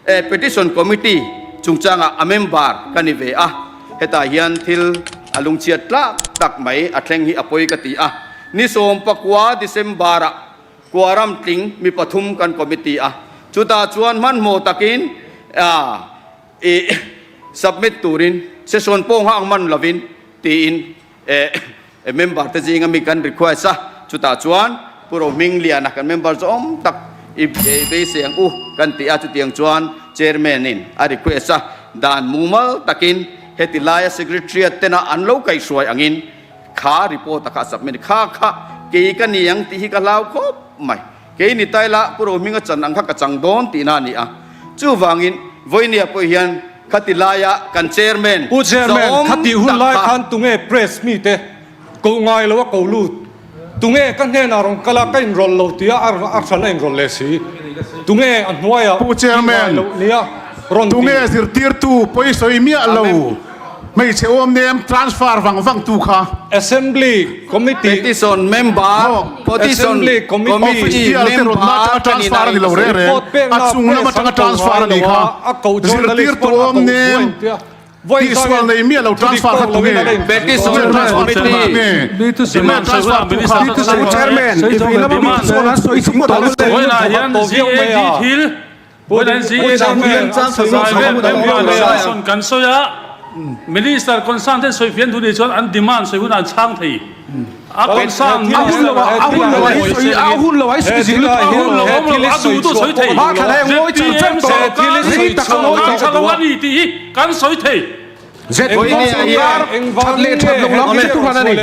Petition Committee chungchangah a member ka ni ve a, hetah hian thil a lungchhiat tlak tak mai a thleng hi a pawi ka ti a. Ni 19 December-ah Kuaram tling mi pathum kan committee a, chutah chuan hmanhmawh takin i submit turin session pawh nghak man lovin tiin member te zinga mi kan request a, chutah chuan Pu Rohmingliana kan member zawm tak i beisei ang u kan ti a, chutiang chuan chairman in a request a, dan mumal takin heti laia secretariat tena an lo kaihhruai angin Kha report a kha a submit kha kha kei ka ni ang tih hi ka hlau khawp mai. Kei ni tai la Pu Rohminga chan ang kha ka chang dawn tihna a ni a. Chuvangin Vawinia pawh hian khati laia kan chairman Pu Chairman, zawm khati hun tak lai kha. khan tunge press mite ko ngai lo a ko lut? Tunge ka hnenah rawn kal a, ka inrawlh lo tia a hran a inrawlh leh si. Tunge a hnuaiah Pu tih Chairman, ngai loh nia rawn ti. tunge zirtirtu pawisawi miah lo hmeichhe awm nem transfer vang vang tu kha? Assembly Committee Petition member, Petition Assembly Committee Committee Official te rawn member na atanga ka ni transfer a ni lo reng reng. Report pekna A chung lam press atanga an ko transfer a ngai ni lo kha. a, a ko journalist Zirtirtu pawn a awm ko nem buai tia. Tihsual nei miah lo transfer kha tunge? Petition Committee Demand transfer tu kha. Pu Chairman, i vei lama mi chuan an sawi chhung tawh lo che. Minister concern ten sawi fian thu ni chuan an demand sawi hunah an chhang thei. A concern A hun lo a hun lo a hi sawi a hun lo a hi sawi zing lutuk a hun lo awm lo a duh duh sawi thei. Hma thla leh ngawi char char tawh rei tak a ngawi tawh. Tha lo a ni tih hi kan sawi thei. ZPM sorkar that leh that lo lam hi chu hran a ni.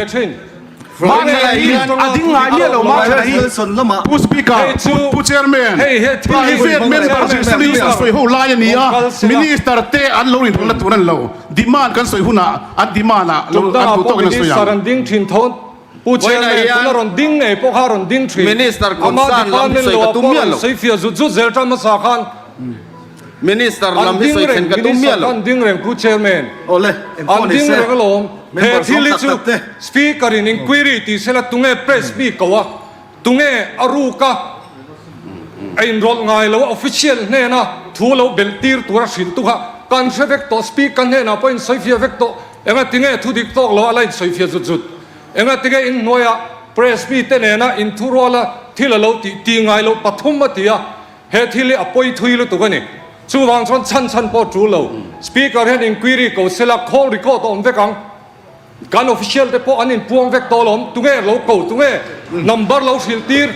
Hma thla hi a ding ngai miah lo hma thla hi. Pu Speaker, Pu Chairman, private member resolution sawi ho lai a ni a, Minister te an lo inrawlh na tur a ni lo. Demand kan sawi hunah an demand ah lo an duh tawkin an sawi ang. An ding thin tho Pu Chairman tuna rawn ding ngei pawh kha a rawn ding thin. Minister Ama concern lam department sawi lo ka ah tum pawh miah rawn lo. sawi fiah zut zut zel tan hmasa khan Minister an lam hi ding sawi reng thlen ka tum Minister miah lo. kha an ding reng Pu Chairman. Awle, An ding reng alawm. He Member thil zawng hi tak chu tak te. Speaker in inquiry tih sela tunge press mi ko a, tunge a ruk a, a inrawlh ngai lo a, official hnena thu lo belh tir tura hrilh tu kha kan hre vek tawh, Speaker hnenah pawh insawifiah vek tawh, enga tinge thu dik tawk lo a la insawifiah zut zut, enga tinge inhnuaia press mite nena inthuruala thil a lo tih tih ngai loh pathum a ti a, he thil hi a pawi thui lutuk a ni. Chuvang chuan chhan chhan pawh tul lo, Speaker hian inquiry ko sela call record a awm vek ang. Kan official te pawh an inpuang vek tawh alawm, tunge lo ko, tunge number lo hrilh tir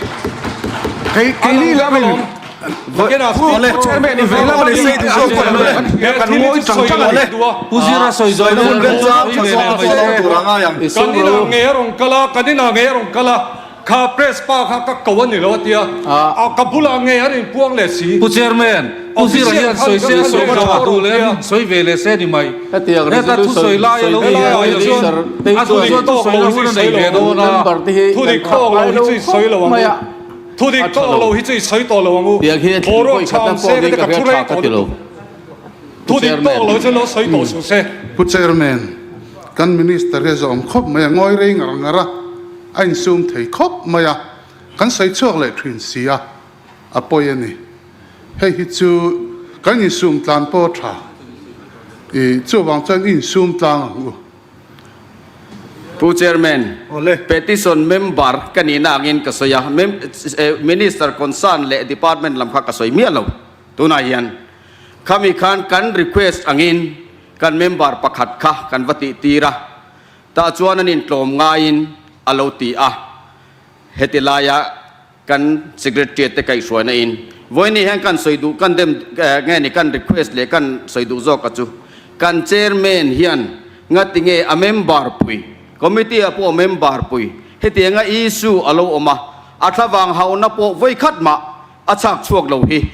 an ang vek alawm. Pu Chairman i vei lama mi kan ngawi chang chang a ni. Pu Zira sawi zawina hun Kan inah ngei a rawn kal a, kan inah ngei a rawn kal a, kha press pa kha ka ko a ni lo a tia, ka bulah ngei an inpuang leh si. Pu Chairman, Pu Zira hian sawi se sawi tha a duh leh a, sawi ve leh se ni mai. Heta thusawi lai a lo ni a nih chuan a duh chuan thusawi na hun a nei ve dawn a. Thudik tawk lo hi chu i sawi lo ang u. Thudik tawk lo hi chu i sawi tawh lo ang u. Boruak tha awm se ka ti ka thu rei tawh lutuk. Thudik tawk lo chu lo sawi tawh suh se. Pu Chairman, kan Minister hi a zawm khawp mai a, ngawi rei ngar ngar a, a insum thei khawp mai a, kan sawi chhuak leh thin si a, a pawi a ni. Hei hi chu kan insum tlan pawh a tha. I chuvang chuan i insum tlang ang u. Pu Chairman, Petition member ka nihna angin ka sawi a, Minister concern leh department lam kha ka sawi miah lo. Tunah hian khami khan kan request angin kan member pakhat kha kan va tih tir a, tah chuan an intlawm ngaiin a lo ti a. Heti laia Kan Secretariat te kaihhruaina in vawiini hian kan sawi duh kan dem nge ni kan request leh kan sawi duh zawk a chu kan Chairman hian ngati nge a member pui Committee ah pawh a member pui hetianga issue a lo awm a a thlavang hauna pawh vawikhat mah a chhak chhuak lo hi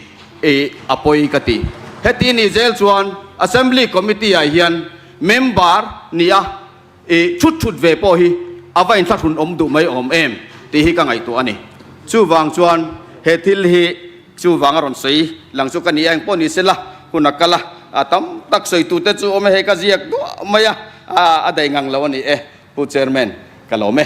i a pawi ka ti. Heti ni zel chuan Assembly Committee ah hian member ni a I thut thut ve pawh hi a va inthlahrun awm duh mai awm em tih hi ka ngaihtuah a ni. Chuvang chuan he thil hi chuvang a rawn sawi lang chu ka ni a, engpawh ni sela hun a kal a, a tam tak sawitute chu awm e, hei ka ziak duah mai a, a daih ngang lo a ni e, Pu Chairman, ka lawm e.